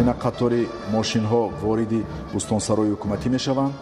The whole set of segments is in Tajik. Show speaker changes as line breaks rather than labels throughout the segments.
Ина қатори мошинҳо вориди бӯстонсарои ҳукуматӣ мешаванд.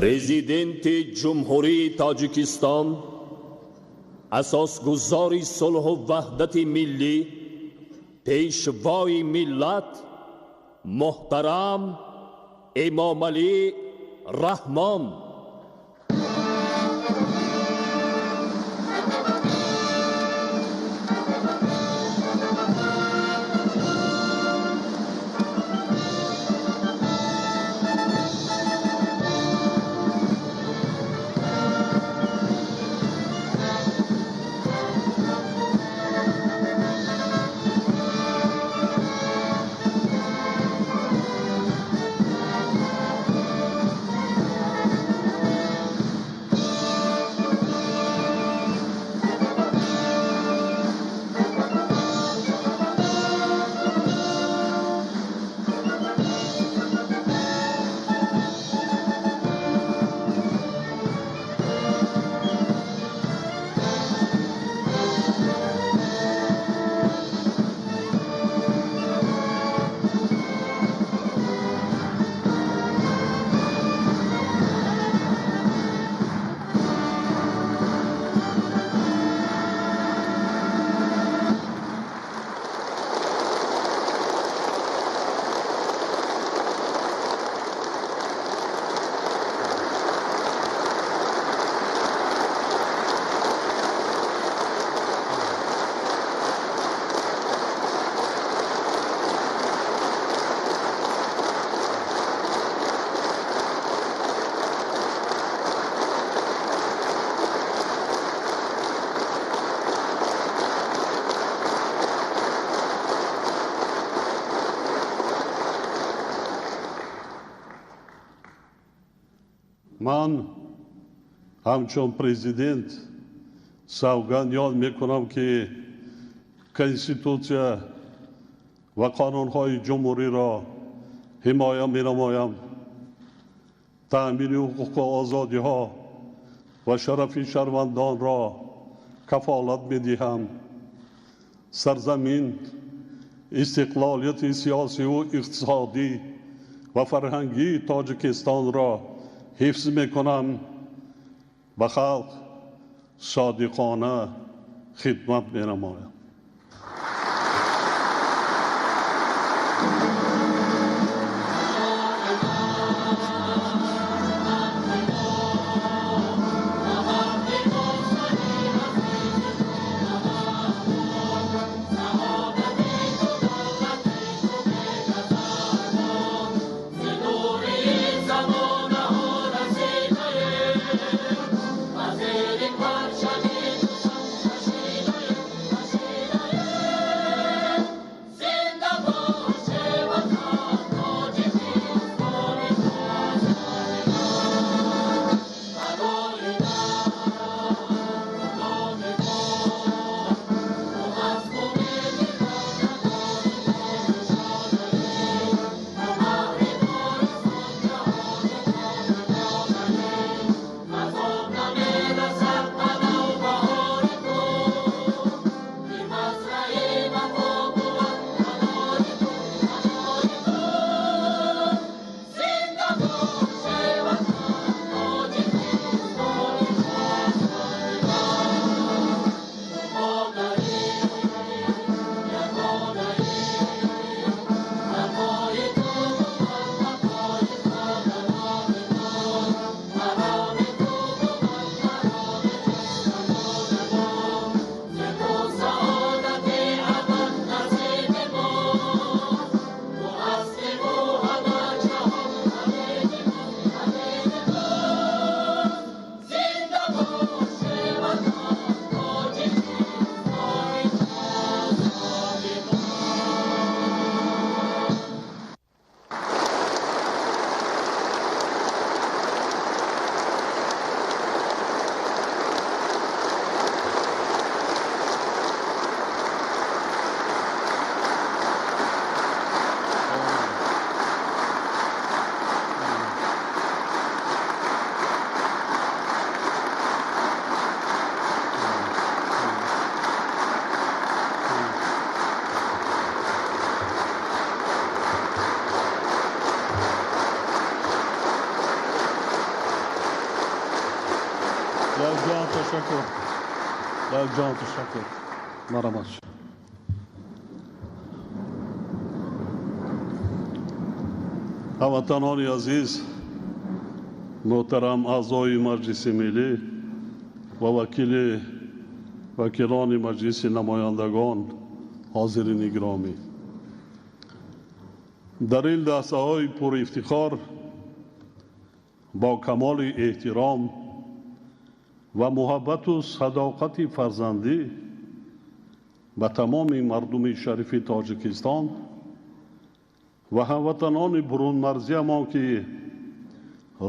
Президенти Ҷумҳурии Тоҷикистон, асосгузори сулҳу ваҳдати миллӣ, пешвои миллат муҳтарам Эмомалӣ Раҳмон.
Ман ҳамчун президент савганд ёд мекунам, ки Конститутсия ва қонунҳои ҷумҳуриро ҳимоя менамоям, таъмини ҳуқуқу озодиҳо ва шарафи шаҳрвандонро кафолат медиҳам, сарзамин, истиқлолияти сиёсиву иқтисодӣ ва фарҳангии Тоҷикистонро ҳифз мекунам, ба халқ содиқона хидмат менамоям. Ташаккур. Ҷон, ташаккур. Марҳамат. Ҳамватанони азиз, муҳтарам аъзои Маҷлиси Миллӣ ва вакилони Маҷлиси Намояндагон, ҳозирини гиромӣ, дар ин лаҳзаҳои пурэфтихор бо камоли эҳтиром ва муҳаббату садоқати фарзандӣ ба тамоми мардуми шарифи Тоҷикистон ва ҳамватанони бурунмарзиямон, ки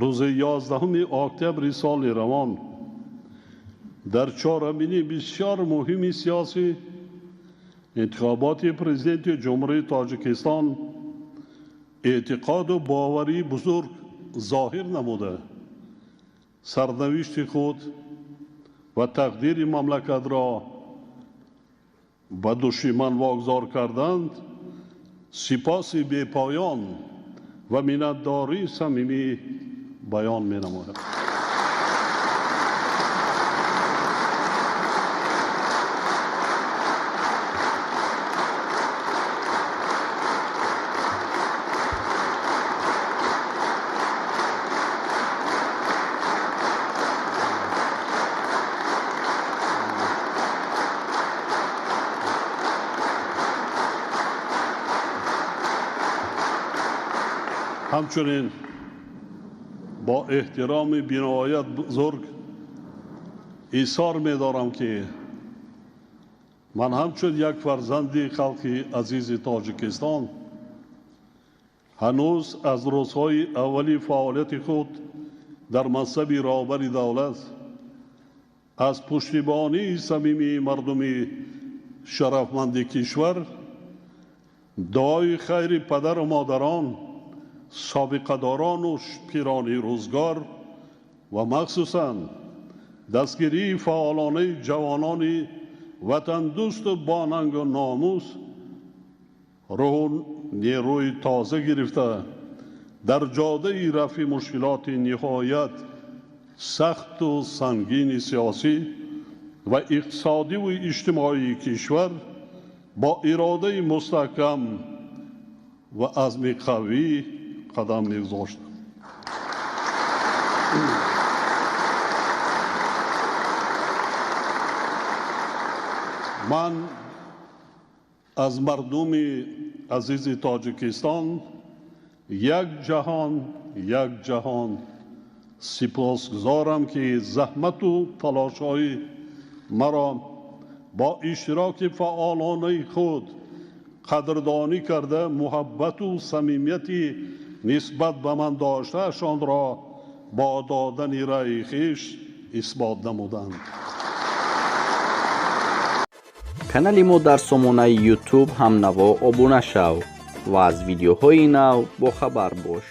рӯзи 11 октябри соли равон дар чорабинии бисёр муҳими сиёсӣ, интихоботи президенти Ҷумҳурии Тоҷикистон, эътиқоду боварии бузург зоҳир намуда, сарнавишти худ ва тақдири мамлакатро ба души ман вогузор карданд, сипоси бепоён ва миннатдории самимӣ баён менамоям. Ҳамчунин бо эҳтироми биноҳоят бузург изҳор медорам, ки ман ҳамчун як фарзанди халқи азизи Тоҷикистон ҳанӯз аз рӯзҳои аввали фаъолияти худ Дар мансаби роҳбари давлат аз пуштибонии самимии мардуми шарафманди кишвар, дуои хайри падару модарон, собиқадорону пирони рӯзгор ва махсусан дастгирии фаъолонаи ҷавонони ватандӯсту бонангу номус рӯҳу нерӯи тоза гирифта, дар ҷодаи рафъи мушкилоти ниҳоят сахту сангини сиёсӣ ва иқтисодиву иҷтимоии кишвар бо иродаи мустаҳкам ва азми қавӣ қадам мегузоштам. Ман аз мардуми азизи Тоҷикистон як ҷаҳон, як ҷаҳон сипосгузорам, ки заҳмату талошҳои маро бо иштироки фаъолонаи худ қадрдонӣ карда, муҳаббату самимияти нисбат ба ман доштаашонро бо додани раъи хеш исбот намуданд.
Канали мо дар сомонаи YouTube «Ҳамнаво» обуна шав ва аз видеоҳои нав бохабар бош.